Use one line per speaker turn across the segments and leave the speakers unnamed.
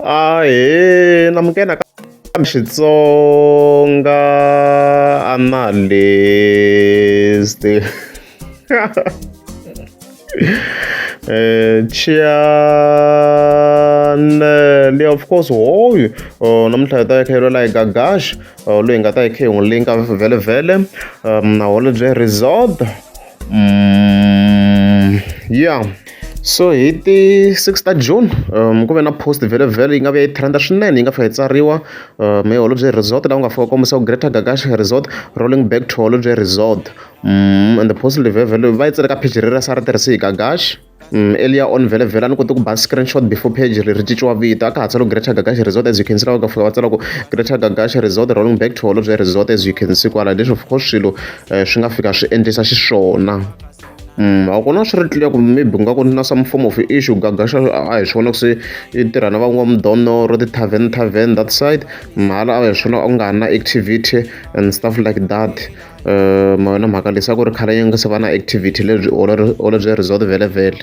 Ahee namukela ka Xitsonga analyst channel of course hoyu namuntlha hi ta hi kha hi lwela hi Gagash loyi hi nga ta hi kha hi n'wi linka vhele vhele na Holobye Resort. Ya so hi ti 6 ta June ku ve na post vhele vhele yi nga vuya yi trend-a swinene yi nga fika yi tsariwa hi Holobye Resort laha ku nga fika kombisa ku Greater Gagash Resort rolling back to Holobye Resort and the post leyi vhele va yi tsale ka page rero se a ri tirhise hi Gagash. Earlier on vhele vhele a ni kote ku ba screenshot before page ri cinciwa vito a ka ha tsariwa Greater Gagash Resort as you can see laha ka fika va tsala ku Greater Gagash Resort rolling back to Holobye Resort as you can see kwala leswi of course swilo swi nga fika swi endlisa xiswona. A ku na swi ri clear ku maybe ku nga ku na some form of issue Gagash a hi swona ku se i tirha na van'wamidonoro ti-tavern tavern that side hala a hi swona a ku nga ha na activity and stuff like that. Ma yona mhaka leyi se a ku ri khale yi nga se va na activity lebyi Holobye Resort vhele vhele.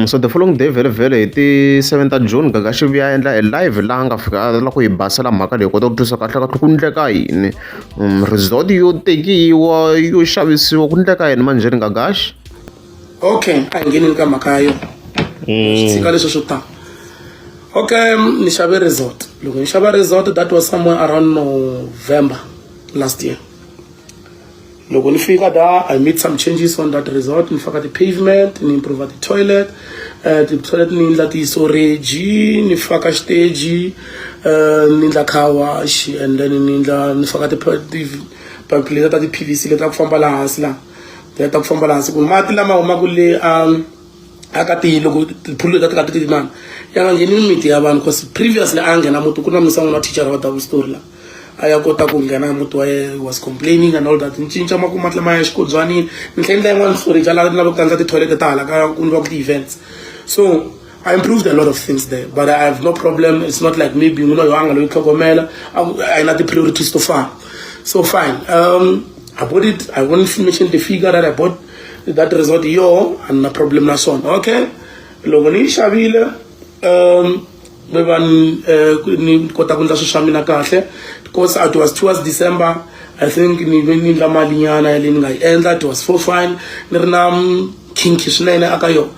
So the following day vhele vhele hi ti 7 ta June Gagash i vuya a endla e live laha a nga fika a lava ku hi basela mhaka leyi hi kota ku twisisa kahle kahle ku endleka yini resort yo tekiwa yo xavisiwa ku endleka yini manjheni Gagash.
Okay a hi ngheneni ka mhaka ya yona tshika leswo swo tala okay ni xave resort loko ni xava resort that was somewhere around November last year loko ni fika da I made some changes on that resort ni faka ti-pavement ni improve ti-toilet ti-toilet ni endla ti-storage ni faka xiteji ni endla car wash and then ni endla ni faka ti-pipe letiya ta ti-P_V_C leti ta ku famba laha hansi laha letiya ta ku famba laha hansi ku mati lama humaka le a ka ti loko tiphulu leti ti ka ti tinani ya nga ngheni mimiti ya vanhu cause previously a nghena muti ku na musa n'wana wa thicara wa double story la a ya kota ku nghena muti wa yena was complaining and all that ni cinca mati lama ya xikodzwanini ni tlhela ni endla yin'wana storage a la ni lava ku endla ti-toilet ta hala ka ku endliwaka ti-events so I improved a lot of things there but I have no problem it's not like maybe n'wina yo a nga loyi tlhogomela a yi na ti-priorities to fana so fine I bought it I won't mention the figure that I bought that resort yo a ni na problem na swona okay loko ni yi xavile ve va ni kota ku endla swilo swa mina kahle because it was towards December I think ni ve ni endla mali nyana ya leyi ni nga yi endla it was so fine ni ri na kinky swinene aka yona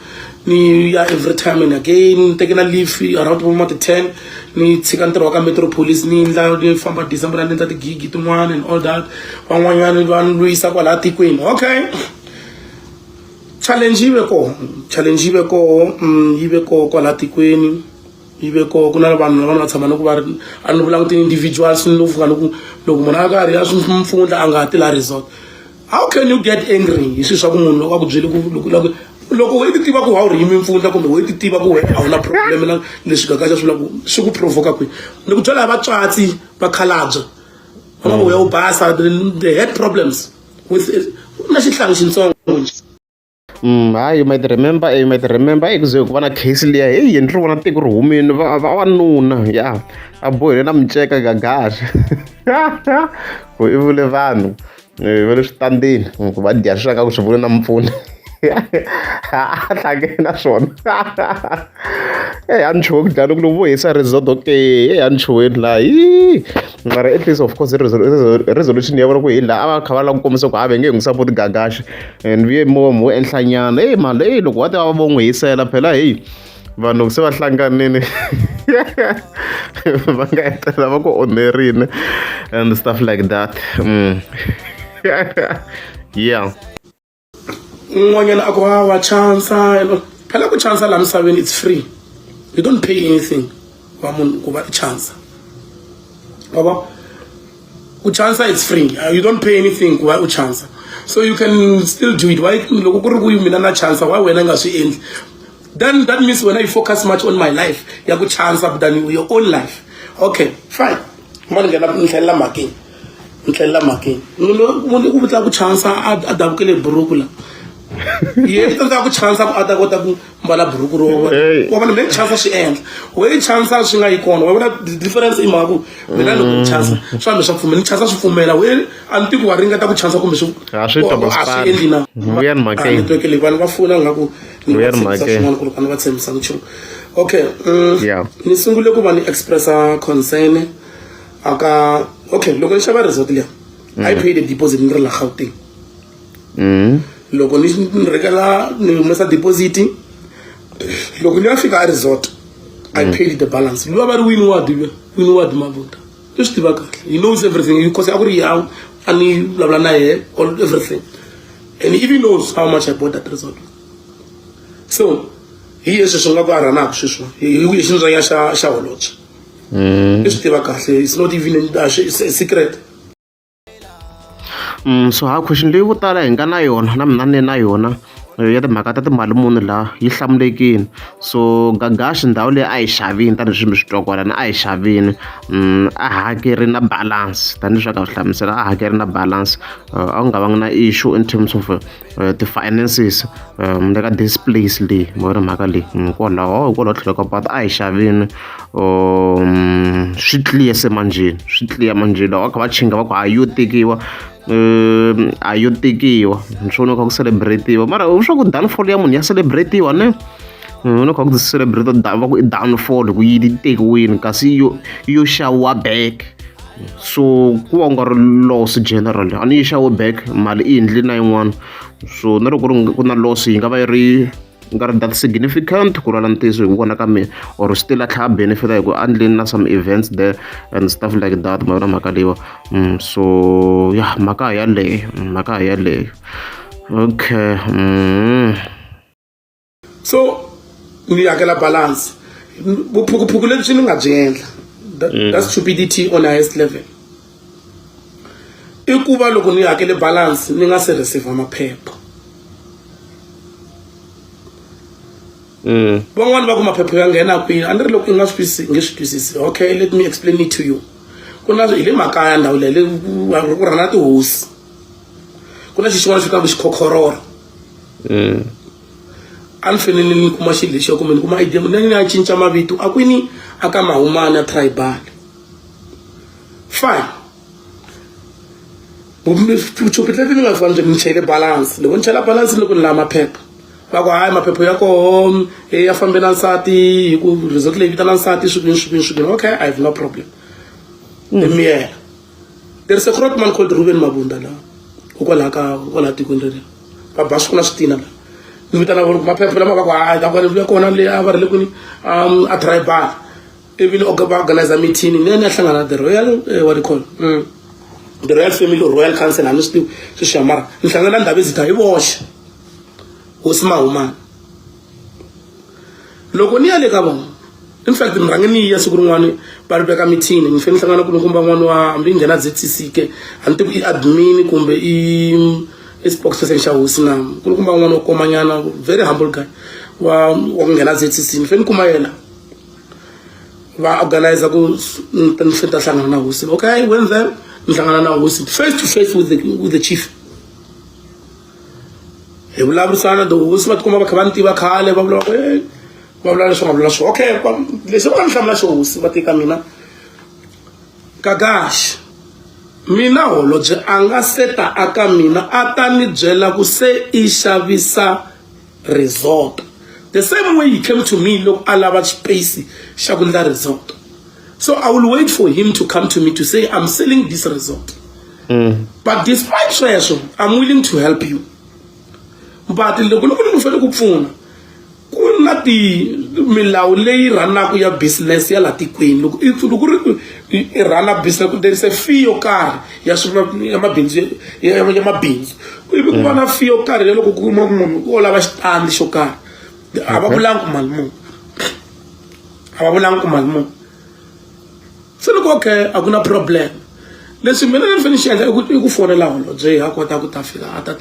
ni ya every time and again ni teke na leave around vo ma ti-10 ni tshika ntirho wa ka Metropolis ni endla ni famba December ni endla tigigi tin'wana and all that van'wanyana va ni lwisa kwalaya tikweni okay challenge yi ve kona challenge yi ve koho yi ve koho kwala tikweni yi ve koho ku na vanhu lava va tshama ni ku va ri a ni vulanga ti-individuals ni fika ni ku loko munhu a karhi a swi mpfundla a nga ha ti la resort how can you get angry hi swilo swa ku munhu loko a ku byele ku loko loko loko we ti tiva ku wa wu ri yimi mpfundla kumbe we ti tiva ku we a wu na problem na leswi Gagash swi vulaka swi ku provoka kwihi ni ku byela hi vatswatsi va khalabya va nga ku ya u basa they had problems with na xihlangi xitsongo nje.
Hayi you might remember you might remember ku ze ku va na case liya heyi ni ri vona tiko ri humile vavanuna ya a bohile na miceka Gagash ku i vule vanhu va le switandini ku va dya swi nga ku swi vule na mpfula a hlangene na swona eyi a ni chuhe ku dlaya loko loko vo hisa resort okay eyi a ni chuheni laha hi mara at least of course resolution ya vona ku hi laha a va kha va lava ku kombisa ku a va nge hi n'wi support Gagash and vuye mo mo enhlanyana eyi mali eyi loko va ta va vo n'wi hisela phela heyi vanhu se va hlanganile va nga hetelela va ku onherile and stuff like that. Yeah.
Un'wanyana a ku wa wa chansa phela ku chansa laha misaveni it's free you don't pay anything va munhu ku va i chansa wa vo ku chansa it's free you don't pay anything ku va u chansa so you can still do it why loko ku ri ku mina na chansa why wena nga swi endli then that means wena you focus much on my life ya ku chansa than your own life okay fine ma ni nghena ni tlhelela mhakeni ni tlhelela mhakeni munhu ku vutla ku chansa a davukele buruku la ye i tsandzeka ku chansa ku a ta kota ku mbala buruku ro wa vona me chansa swi endla we chansa swi nga yi kona wa vona difference i mhaka ku mina loko ni chansa swi hambi swa pfumela ni chansa swi pfumela we a ni tivi wa ringeta ku chansa kumbe swi
a swi
a swi endli na
vuyani mhakeni
network leyi vanhu va fona nga ku ni va
Vuyani
tshembisa
mhakeni.
swin'wana ku ri a ni va tshembisa nchumu. Okay.
Yeah.
Ni sungule ku va ni expressa concern aka okay loko ni xava resort liya I paid a deposit ni ri la Gauteng. Loko ni rekela ni humesa deposit loko ni ya fika a resort I paid the balance. Luwa va ri Winward luya, Winward Mavuta. I swi tiva kahle. He knows everything because a ku ri ya a ni vulavula na yehe all everything. And he even knows how much I bought that resort. So hi leswi swi nga ku a rhanaka sweswiwa hi xindzwanya xa holobye. I swi tiva kahle it's not even a secret.
So ha question leyi vo tala hi nga na yona na mina ni na yona ya timhaka ta timali muni laha yi hlamulekile so Gagashi ndhawu leyi a yi xavini tanihileswi mi swi twa kwalano a yi xavini a hakeri na balance tanihileswi a ka swi hlamusela a hakeri na balance a ku nga vanga na issue in terms of ti-finances le ka this place leyi ma vona mhaka leyi hikwalaho hikwalaho tlhelo ka patu a hi xavini swi clear se manjheni swi clear manjheni loko va kha va chinga va ku hayi yo tekiwa a yo tekiwa swo no kha ku celebrate-iwa mara swa ku downfall ya munhu ya celebrate-iwa ne no kha ku celebrate va ku i downfall hi ku yi tekiwini kasi yo yo xaviwa back so ku va ku nga ri loss general a ni yi xaviwe back mali i endli na yin'wana so na loko ku ri ku na loss yi nga va yi ri nga ri that significant ku lwala ntiyiso hi ku vona ka mina or still a tlhela a benefit hi ku a ndleni na some events there and stuff like that ma yona mhaka leyiwa so ya mhaka yaleyo mhaka yaleyo okay.
So ni hakela balance vuphukuphuku lebyi ni nga byi endla that's stupidity on highest level i ku va loko ni hakele balance ni nga se receive maphepha. Van'wani va ku maphepha ya nghena kwini a ni ri loko i nga swi twisisi nge swi twisisi okay let me explain it to you ku na hi le makaya ndhawu leyi le ku rhana tihosi ku na xi xin'wana xi vitanaku xikhokhororo. A ni fanele ni kuma xilo lexiya kumbe ni kuma idea ni ya cinca mavito a kwini a ka mahumani ya tribal fine vuchupi leti ni nga fani ni chele balance loko ni chela balance loko ni lava maphepha va ku hayi maphepha ya koho ya fambe na nsati hi ku resort leyi vitana nsati swi kwini swi kwini swi kwini okay I have no problem ni miyela there is a great man called Ruben Mabunda la hikwalaho ka kwalaha tikweni reriya va ba swi ku na switina la ni vitana maphepha lama va ku hayi ya kona le a va ri le kwini a tribal ivi ni va organize meeting ni ya ni ya hlangana na the royal what do you call the royal family or royal council a ni swi tivi sweswiya mara ni hlangana na Ndhavezitha hi voxe hosi Mahumani loko ni ya le ka vona in fact ni rhange ni ya siku rin'wani va ri veka meeting ni fanele ni hlangana kulukumba n'wana wa hambi nghena Z_C_C ke a ni tivi i admin kumbe i spokesperson xa hosi na kulukumba n'wana wo komanyana very humble guy wa ku nghena Z_C_C ni fanele ni kuma yena va organize ku ni fanele ta hlangana na hosi okay I went there ni hlangana na hosi face to face with the chief hi vulavurisana the hosi va tikuma va kha va ni tiva khale va vula ku va vula leswi nga vula swona okay lexi va nga ni hlamula xo hosi va tika mina Gagash mina holobye a nga se ta aka mina a ta ni byela ku se i xavisa resort the same way he came to me loko a lava space xa ku ndla resort so I will wait for him to come to me to say I'm selling this resort. But despite sweswo I'm willing to help you but loko loko ni fanele ku pfuna ku na ti milawu leyi rhanaka ya business ya la tikweni loko i loko ri i rhana business there is a fee yo karhi ya swilo ya mabindzu ya mabindzu ivi ku va na fee yo karhi ya loko ku kuma munhu o lava xitandi xo karhi a va vulangi ku mali muni a va vulangi ku mali muni se loko okay a ku na problem leswi mina ni fanele xi endla i ku fonela holobye a kota ku ta fika a ta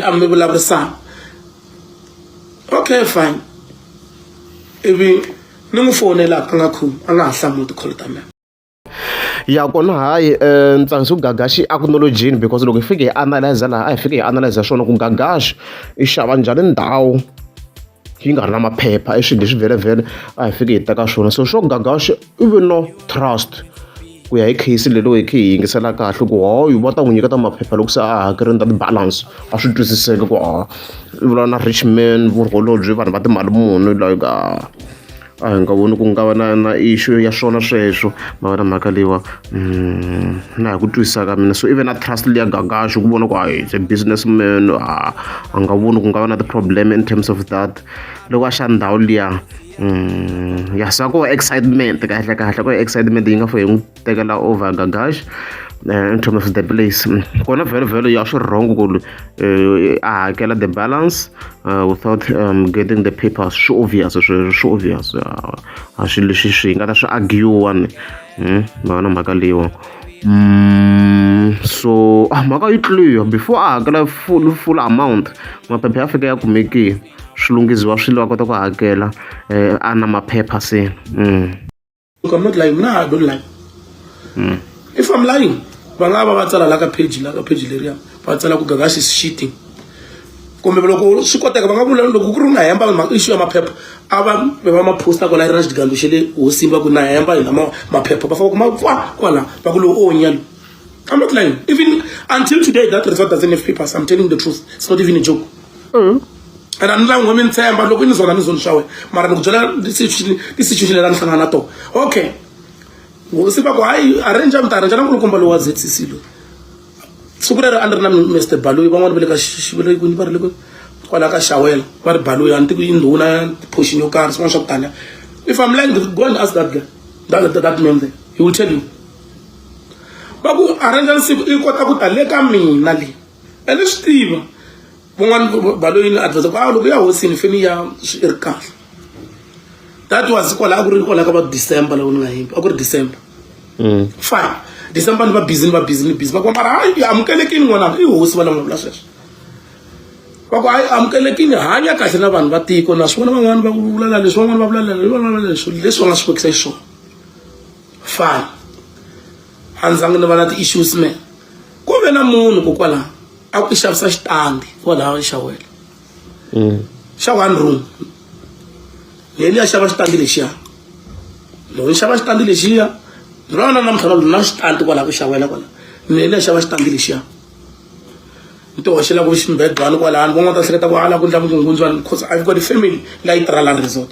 a mi vulavurisana okay fine ivi ni n'wi fonela a nga khomi a nga ha hlamuli ti-call ta mina.
Ya kona hayi ni tsakisa ku Gagashi i acknowledge-ini because loko hi fike hi analyze laha a hi fike hi analyze swona ku Gagashi i xava njhani ndhawu yi nga ri na maphepha i swilo leswi vhele vhele a hi fike hi teka swona so swo Gagashi i ve no trust. Ku ya hi case leyi loko hi kha hi yingisela kahle ku hayi va ta n'wi nyiketa maphepha loko se a hakerile ta ti-balance a swi twisiseki ku a i vula na rich man vurholobye vanhu va timali muni like a a hi nga voni ku nga va na na issue ya swona sweswo ma vona mhaka leyiwa na hi ku twisisa ka mina so even na trust liya Gagash ku vona ku hayi it's a business man a a nga voni ku nga va na ti-problem in terms of that loko a xa ndhawu liya ya sa ko excitement kahle kahle ko excitement yi nga fike yi n'wi tekela over Gagash in terms of the place kona vhele vhele ya swi wrong ku a hakela the balance without getting the papers swi obvious sweswo swi obvious a swilo leswi swi nga ta swi argue-wa ni ma vona mhaka leyiwa so mhaka yi clear before a hakela full full amount maphepha ya fika ya kumekile swi lunghiziwa swilo a kota ku hakela a na maphepha se.
Look, I'm not lying. No, I don't lie. If I'm lying, va nga va va tsala la ka page la ka page leriya va tsala ku Gagash is cheating. Kumbe loko swi koteka va nga vula loko ku ri na hemba issue ya maphepha a va va ma posta kwala ri na xigandlo xa le hosini va ku na hemba hina maphepha va famba ku ma pfa kwala va ku lowu o nyalo. I'm not lying. Even until today, that resort doesn't have papers. I'm telling the truth. It's not even a joke. And a ni la n'we mi ni tshemba loko i ni zona ni zoni swa wena mara ni ku byela ti-situation leti a ni hlangana na tona. Okay, hosi va ku hayi arrange mi ta arrange na nkulukumba lowu wa ZCC loyi siku rero a ni ri na Mr Baloyi van'wani va le ka va le kwini va ri le kwini kwala ka Xawela va ri Baloyi a ni tivi i ndhuna ya portion yo karhi swin'wana swa ku taniya. If I'm lying, go and ask that guy, that man there, he will tell you. Va ku arrange siku i kota ku ta le ka mina le ene swi tiva van'wani Baloyi ni advise ku a loko ya hosini feni ya swi ri kahle. That was kwala a ku ri kwala ka va December loko ni nga hembi a ku ri December. Fine, December ni va busy ni va busy ni busy va ku mara hayi amukelekini n'wananga i hosi va lava nga vula sweswo va ku hayi amukelekini hanya kahle na vanhu va tiko na swi vona van'wani va vula leswi van'wani va vula leswi van'wani va vula leswi leswi va nga swi vekisa xiswona. Fine, a ni zangi ni va na ti-issues me ku ve na munhu kokwalaho a ku i xavisa xitandi kwalaho xawela xa one room ni ni ya xava xitandi lexiya loko ni xava xitandi lexiya ni vona na namuntlha na xitandi kwalaho ku xawela kwala ni ni ya xava xitandi lexiya ni ti hoxela ku ximbedwani kwalano van'wana ta hleketa ku hala ku ndla vukungundzwani because I've got a family la yi tirha resort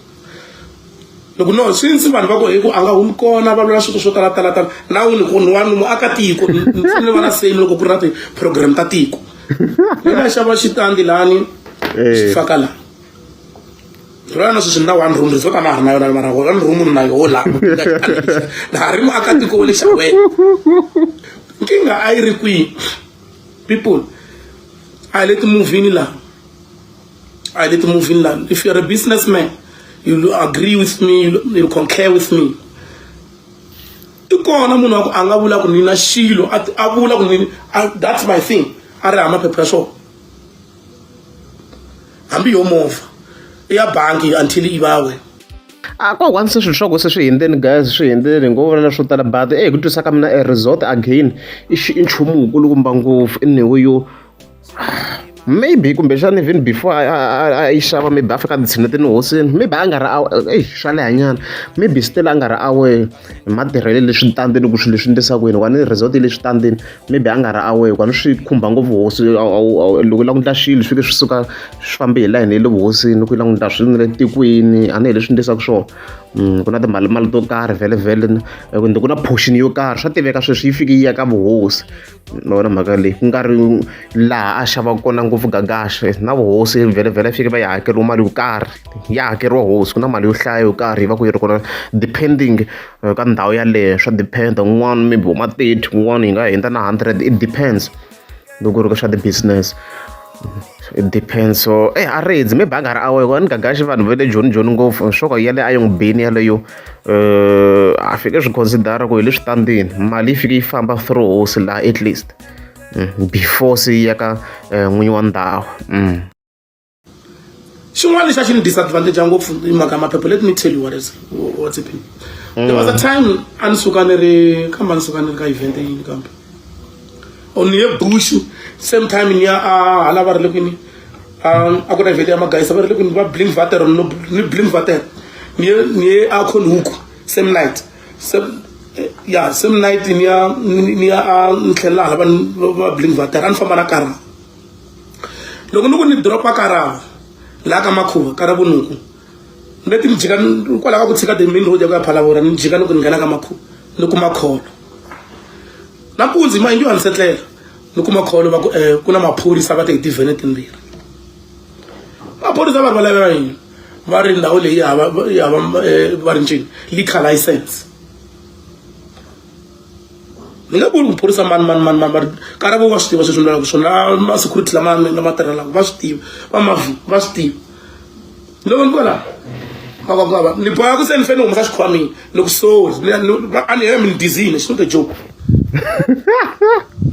loko no since vanhu va ku hi ku a nga humi kona va vula swilo swo tala tala tala na wuni ku ni wa ni muakatiko ni fanele va na same loko ku ri na ti-program ta tiko ni nga xava xitandi lani xi faka la rona sweswi ni na one room resort a na ha ri na yona mara one room ni na yoho la na ha ri muakatiko wa le xawela nkingha a yi ri kwihi people a hi le timovhini laha a hi le timovhini laha if you're a businessman you'll agree with me, you'll concur with me. I kona munhu wa ku a nga vula ku ni na xilo a vula ku ni that's my thing a ri hava maphepha ya swona hambi yo movha i ya bangi until i va wena.
A ko kwani se swilo swa ku se swi hundzeni guys swi hundzeni ngo vula swo tala but hi ku twisisa ka mina e resort again i i nchumu wukulukumba ngopfu i ndhawu yo maybe kumbexana even before a yi xava maybe a fika a ti tshinete ni hosini maybe a nga ri eyi swa lehanyana maybe still a nga ri aware hi matirhelo leswi tandini ku swilo leswi endlisa ku yini kwani resort yi le switandini maybe a nga ri aware kwani swi khumba ngopfu hosi loko u lava ku endla xilo swi fike swi suka swi fambe hi layeni ya le vuhosini ku lava ku endla swilo na le tikweni a ni hi leswi endlisaka swona ku na timali mali to karhi vhele vhele kumbe ku na portion yo karhi swa tiveka sweswi yi fike yi ya ka vuhosi ma vona mhaka leyi ku nga ri laha a xavaka kona ngopfu Gagash na vuhosi vhele vhele fike va yi hakeriwa mali yo karhi ya hakeriwa hosi ku na mali yo hlaya yo karhi yi va ku yi ri kona depending ka ndhawu yaleyo swa depend un'wana maybe vo ma 30 un'wana yi nga hundza na 100 it depends loko ku ri ka swa ti-business it depends so a ri maybe a nga ri aware ni Gagash vanhu va le Joni Joni ngopfu swo ka yale a yi n'wi bini yaleyo a fike swi consider ku hi le switandini mali yi fike yi famba through hosi laha at least before se yi ya ka n'winyi wa ndhawu.
Xin'wana lexi a xi ni disadvantage ngopfu hi mhaka maphepha let me tell you what is what's happening. There was a time a ni suka ni ri kambe a ni suka ni ri ka event yini kambe or ni ye bush same time ni ya a hala va ri le kwini a ku na event ya magayisa va ri le kwini va bling vater no ni bling vater ni ye ni ye a Conhoek same night. Ya same night ni ya ni ya a ni tlhelela hala va va blink va tirha a ni famba na karava loko ni ku ni dropa karava laha ka makhuva karavunuku ni leti ni jika kwalaho ka ku tshika the main road ya ku ya phalavura ni jika ni ku ni nghena ka makhuva ni kuma kholo nampundzu ma ingi va ni setlela ni kuma kholo va ku um ku na maphorisa va te hi tivhene timbirhi maphorisa va ri va lavela yini va ri ndhawu leyi hava yi hava va ri ncini liquor license ni nga vuli ku phorisa mani mani mani mani mari karabo va swi tiva sweswi ni vulaka swona na ma-security lama lama tirhelaka va swi tiva va mavi va swi tiva loko ni kwala va ni boha ku se ni fanele ni humesa xikhwameni ni ku sorry a ni hemi ni dizini it's not a joke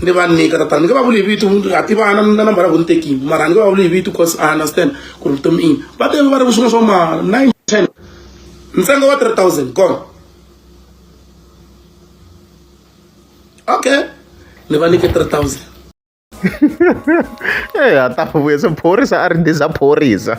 ni va nyika tatana ni nge va vuli hi vito ha tivana na nambara ya vonitekini mara a ni nge va vuli hi vito cause I understand ku ri vutomi ini va te va ri swin'wana swa ma 9 10 ntsengo wa 3000 gone okay ni va nyike 3000
eya ta vuya se phorisa a ri ndiza phorisa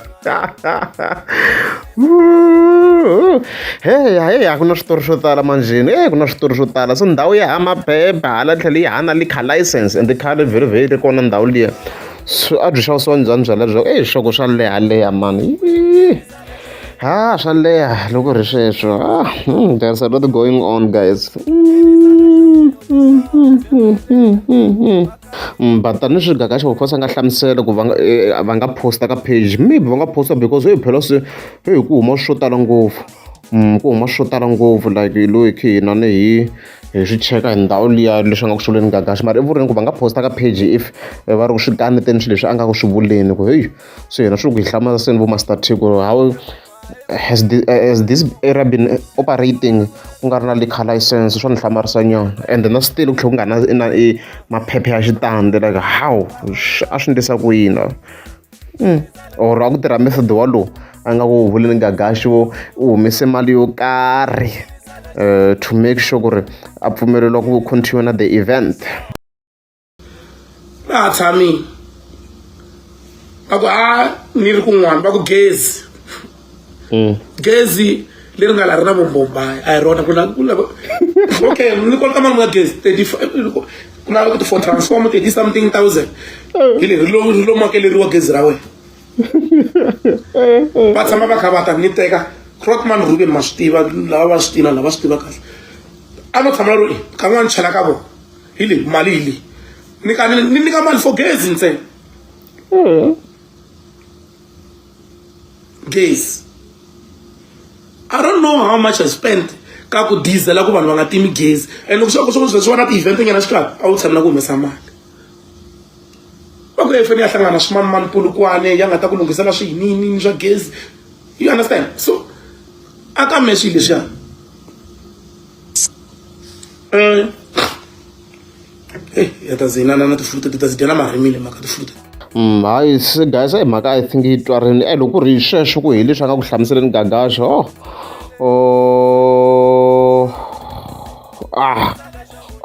heya heya ku na switori swo tala manjheni e ku na switori swo tala so ndhawu ya ha maphepha hala tlhelo yi hana liquor license and khale vhele ri kona ndhawu liya so a byi xavisiwa njhani byalwa bya e xoko swa leha leha mani ha swa leha loko ri sweswo ah, there's a lot going on guys but tanihi Gagash of course a nga hlamusela ku va nga va nga posta ka page maybe va nga posta because hey phela se hey ku huma swo tala ngopfu ku huma swo tala ngopfu like loyi khe hina ni hi hi swi cheka hi ndhawu liya leswi a nga ku swi vuleni Gagash mara i vurini ku va nga posta ka page if va ri ku swi kaneteni swilo leswi a nga ku swi vuleni ku heyi so hina swi ku hi hlamala seni vo master t ku how has, the, has this era been operating ku nga ri na liquor license swa ni hlamarisa nyana and na still ku tlhela ku nga na na i maphepha ya xitandi like how a swi ndlisa ku yini or a ku tirha method walowu a nga ku vuleni gagaxi wo u humese mali yo karhi to make sure ku ri a pfumeleriwa ku continue na the event
na ha tshamile va ku a ni ri kun'wana va ku gezi gezi leri nga la ri na vumbombayi a hi rona ku na ku na okay ni kolota mali ya gezi 35 ku na ku for transform 30 something thousand hi leri ri lo ri lo makeleriwa gezi ra wena va tshama va kha va ta ni teka Crotman Ruben ma swi tiva lava va swi tiva lava swi tiva kahle a no tshama ro ka n'wana chela ka vona hi leyi mali hi leyi ni ka ni nyika mali for gezi ntsena gezi i don't know how much i spent ka ku dizela ku vanhu va nga timi gezi and loko swa ku swa swi va na ti-event nyana xikarhi a wu tshamela ku humesa mali va ku efeni ya hlangana swimanimani polokwane ya nga ta ku lunghisela swiyiniyini swa gezi you understand so a ka me swilo leswiya ya ta zina na ti-fruit ti ta dya na marimi le mhaka ti-fruit
Hayi se guys hi mhaka I think yi twarini e loko ku ri hi sweswo ku hi leswi a nga ku hlamuseleni Gagash oh oh ah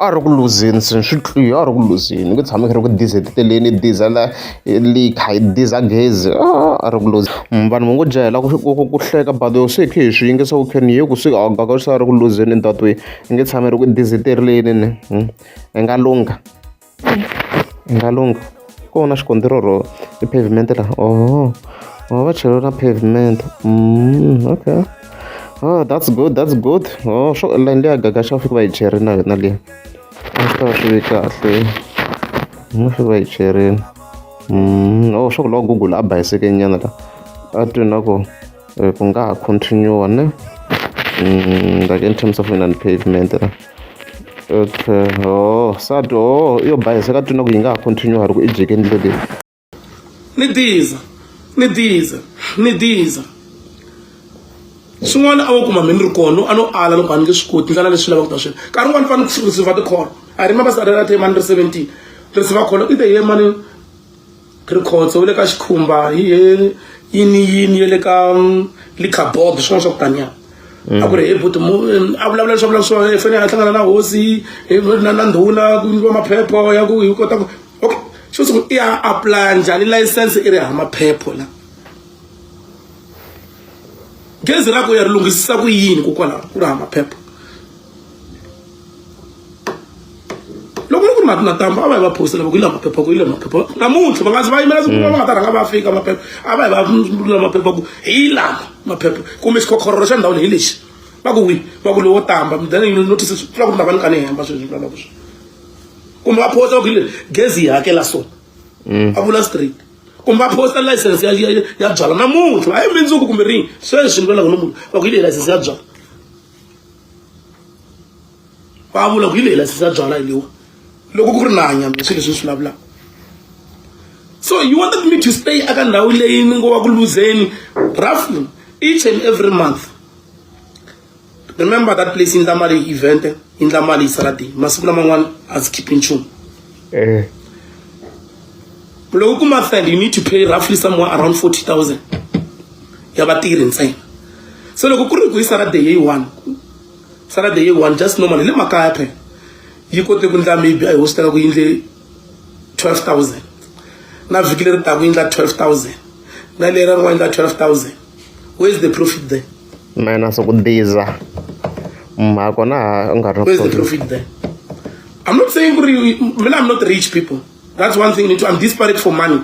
a ri ku luzeni se swi tliya a ri ku luzeni ku tshama ku ri ku dizeteleni dizela liquor yi diza gezi a ri ku luzeni vanhu va ngo jahela ku ku ku hleka but se hi khe hi swi yingisa ku kheni hi ku se a Gagash a ri ku luzeni in that way i nge tshami ri ku dizeteleni ni i nga lungha i nga lungha kona xikontiri ro i pavement la oho oh va chela na pavement okay oh that's good that's good oh swo line liya Gagash a fika va yi cherile na yona liya a swi ta va swi ve kahle va fika va yi cherile oh swa ku loko Google a bayiseke nyana la a twi na ku ku nga ha continue ne like in terms of inani pavement la okay oh sati oh yo bayiseka twi na ku yi nga ha continue ri ku i jike ndleleni
ni diza ni diza ni diza swin'wana a wo kuma mi ni ri kona a no ala loko a ni nge swi koti ndlela leswi lavaka ta swona nkarhi wun'wani fane ku receive ti-call I remember sa time a ni ri 17 receive call i te ye mani Rikhotso u le ka xikhumba hi he yini yini ya le ka liquor board swin'wana swa ku taniya a ku ri he buti a vulavula leswi a vulavula swona i fanele a hlangana na hosi na na ndhuna ku nyikiwa maphepha ya ku hi kota ku okay xo sungula i ya apply njhani license i ri hava maphepha la gezi ra ku ya ri lunghisisa ku yini kokwalaho ku ri hava maphepha. na tamba a va yi va phosela va ku yi la maphepha ku yi le maphepha namuntlha va nga zi va yimela siku va nga ta rhanga va fika maphepha a va yi va la maphepha ku hi lama maphepha kumbe xikhokhororo xa ndhawu leyi hi lexi va ku wi va ku lowo tamba then you notice swi vula ku ri na va ni ka ni hemba sweswi vulaka swona kumbe va phosa va ku hi le gezi yi hakela so a vula straight kumbe va posta license ya byala namuntlha a yi mindzuku kumbe rini sweswi ni vulaka namuntlha va ku yi leyi license ya byala va vula ku yi leyi license ya byala hi leyiwa loko ku ri na hanya mina swilo leswi ni swi vulavulaka so you wanted me to stay aka ndhawu leyi ni ngo va ku luzeni roughly each and every month. Remember that place yi ndla mali hi event yi ndla mali hi Saturday masiku laman'wana a ndzi khipi nchumu.
Eh.
Loko u kuma third you need to pay roughly somewhere around 40,000 ya vatirhi ntsena. So loko ku ri ku hi Saturday yi one Saturday yi one just normally le makaya phela yi kote ku ndla maybe a hi hostela ku yindle 12,000 na vhiki leri taka yi ndla 12,000 na lera rin'wana yi ndla 12,000 where is the profit there?
Mina swa ku diza mhakona u nga ri
Where's the profit there? I'm not saying mina I'm not rich people. That's one thing. I'm desperate for money.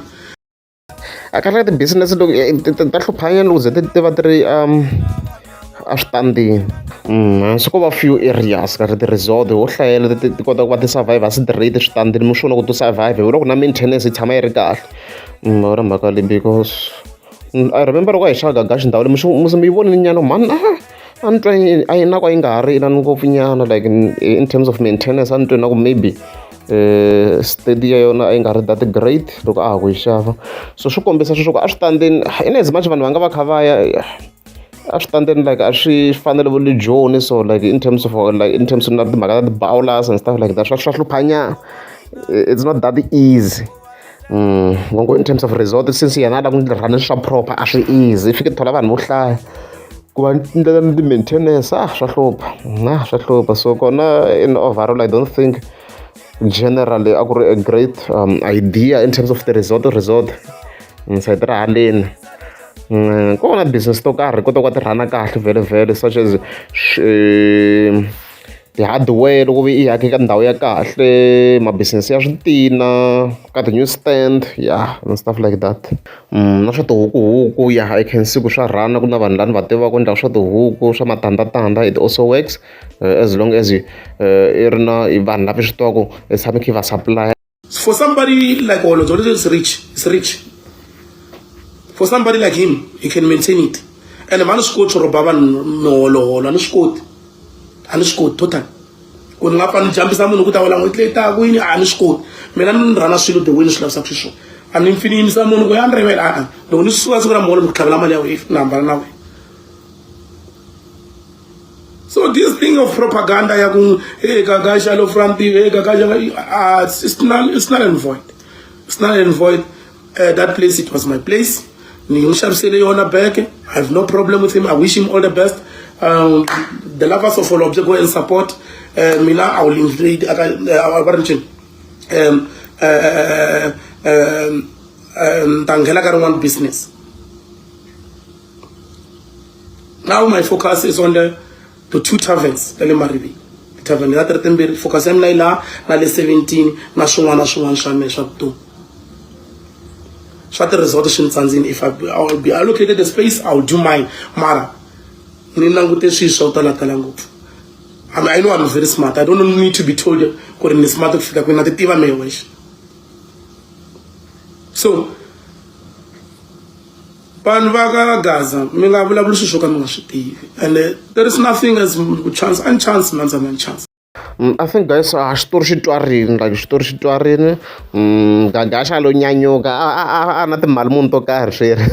A ka ti-business loko ta hluphanyana loko ze ti va ti ri a switandini swi ko va few areas ka ti-resort ho hlayela ti kota ku va ti-survive straight switandini mi swi vona ku ti survive hi loko na maintenance yi tshama yi ri kahle ri mhaka leyi because I remember loko a hi xava Gagash ndhawu leyi musi mi yi vonile nyana mhani a ni twa a yi na ku a yi nga ha ri inani ngopfu nyana like in terms of maintenance a ni twe na ku maybe steady ya yona a yi nga ri that great loko a ha ku yi xava so swi kombisa sweswo ku a switandini in as much vanhu va nga va kha va ya a switandini like a swi fanele vo le Joni so like in terms of like in terms of na timhaka ta ti-bowlers and stuff like that swa hluphanyana it's not that easy. Ngopfu in terms of resort since yena a lava ku rhana swa proper a swi easy i fike thola vanhu vo hlaya ku va ndlela ni ti-maintenance a swa hlupha na swa hlupha so kona in overall I don't think generally a ku ri a great idea in terms of the resort resort sayiti ra haleni ko va na business to karhi kota ku va ti rhana kahle vhele vhele such as ti-hardware loko i ake ka ndhawu ya kahle ma-business ya switina ka ti-new stand ya and stuff like that na swa tihukuhuku ya I can see ku swa rhana ku na vanhu lani va tivaka ku endla swa tihuku swa matandza it also works as long as i ri na vanhu lava swi tivaka i tshama i kha i va supply.
For somebody like Holobye is rich, is rich. For somebody like him, he can maintain it. And mani swi koti swo rhoba vanhu miholoholo a ni swi koti a ni swi koti total ku ni nga pfa ni jambisa munhu ku ta wela n'hweti leyi taka yini a ni swi koti mina ni rhana swilo the way ni swi lavisaka xiswona a ni pfi ni yimisa munhu ku ya ni rivela a loko ni suka siku ra muholo ni ku tlhavela mali ya wena ni hambana na wena. So this thing of propaganda ya ku hey Gagasha lo front hey Gagasha it's not and void. It's not and void. That place, it was my place. Ni n'wi xavisele yona back. I have no problem with him. I wish him all the best. The lovers of Holobye go and support. Mina I will invade va ri ncini ta nghena ka rin'wana business. Now my focus is on the two taverns ta le Mariveni. Tavern ya ti ri timbirhi focus ya mina yi laha na le 17 na swin'wana na swin'wana swa mina swa vutomi. Swa ti-resort swi ni tsandzini if I will be allocated the space I will do mine mara ni langute swilo swa ku talatala ngopfu. I mean, I know I'm very smart. I don't need to be told ku ri ni smart ku fika kwini na ti tiva mehe wexe. So vanhu va ka Gaza mi nga vulavuli swilo swo ka mi nga swi tivi and there is nothing as chance and chance mandza man chance.
I think guys a xitori xi twarini like xitori xi twarini Gagasha a lo nyanyuka a na timali muni to karhi sweri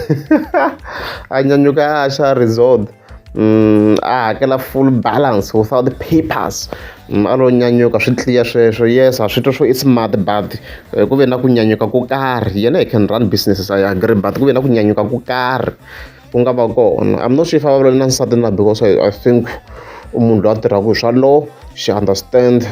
a nyanyuka a xa resort a hakela full balance without the papers a lo nyanyuka swi tliya sweswo yes ha swi twa swo i smart but ku ve na ku nyanyuka ko karhi yena he can run businesses I agree but ku ve na ku nyanyuka ko karhi ku nga va kona I'm not sure if a vulavula na nsati na because I think i munhu loyi a tirhaka hi swa law she understand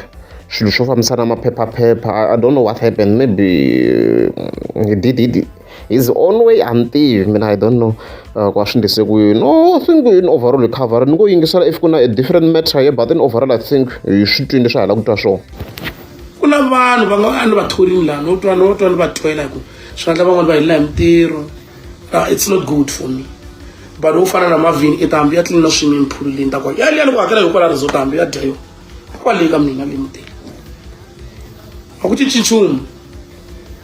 swilo swo fambisana na maphephaphepha I don't know what happened maybe he did it his own way a ni tivi mina I don't know ku a swi endlise ku yini no I think in overall hi cover ni ngo yingisela if ku na a different matter here but in overall I think hi swi twile leswi a hi lava ku twa swona.
Ku na na vanhu va nga a ni va thorini laha no twa no twa ni va twela hi ku swi endla van'wani va helela hi mintirho. It's not good for me. But wo fana na Marvin i ta hambi ya tlilina swimming pool leyi ni ta ku ya liya ni ku hakela hi kwala resort hambi ya dya yona kwale ka mina le mutini a ku cinci nchumu.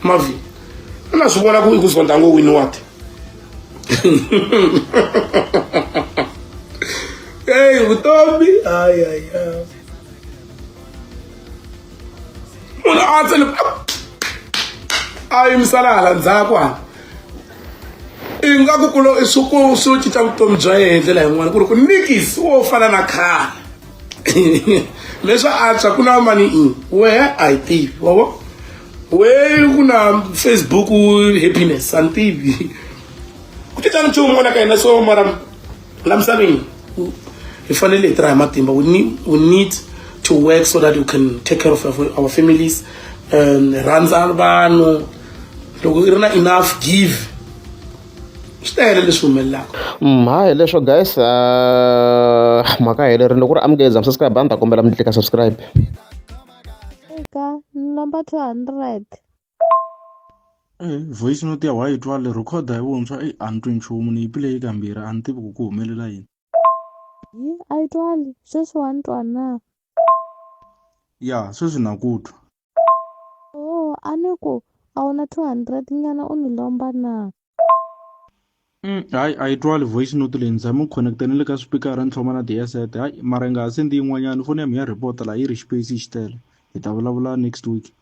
Marvin a na swi vona ku i ku zonda ngo wini wati. Hey, vutomi ay ay ay munhu a tsele a yimisana hala ndzhaku hala ingaku kulo i swi ku swi cinca vutomi bya yena hi ndlela yin'wana ku ri ku nikis wo fana na khale leswi antswa ku na mani i wehe a yi tivi wa vo we ku na Facebook happiness a ni tivi ku cinca nchumu n'wana ka hina. So mara la misaveni hi fanele hi tirha hi matimba. We need to work so that we can take care of our families. Rhandza vanhu. Loko i ri na enough, give. Swi tele leswi humelelaka.
Hayi leswo guys, mhaka helerile. Loko ku ri amukeza mi subscribe, a ni ta kombela mi tlika subscribe.
Eka lomba 200.
E voice note ya wa yi twa le record hi vuntshwa. Eyi, a ni twi nchumu, ni yi play kambirhi, a ni tivi ku ku humelela yini.
Hi a yi twali sweswi, wa ni twa na?
Ya, sweswi na ku twa.
Oh, a ni ku a wu na 200 nyana u ni lomba na?
Hayi, a yi twali voice note leyi. Ni zame ku connect-a na le ka swipikara, ni tlhoma na ti-headset. Hayi, mara yi nga ha sendi yin'wanyana, foni ya mina ya report laha yi ri xipeyisi xi tele. Hi ta vulavula next week.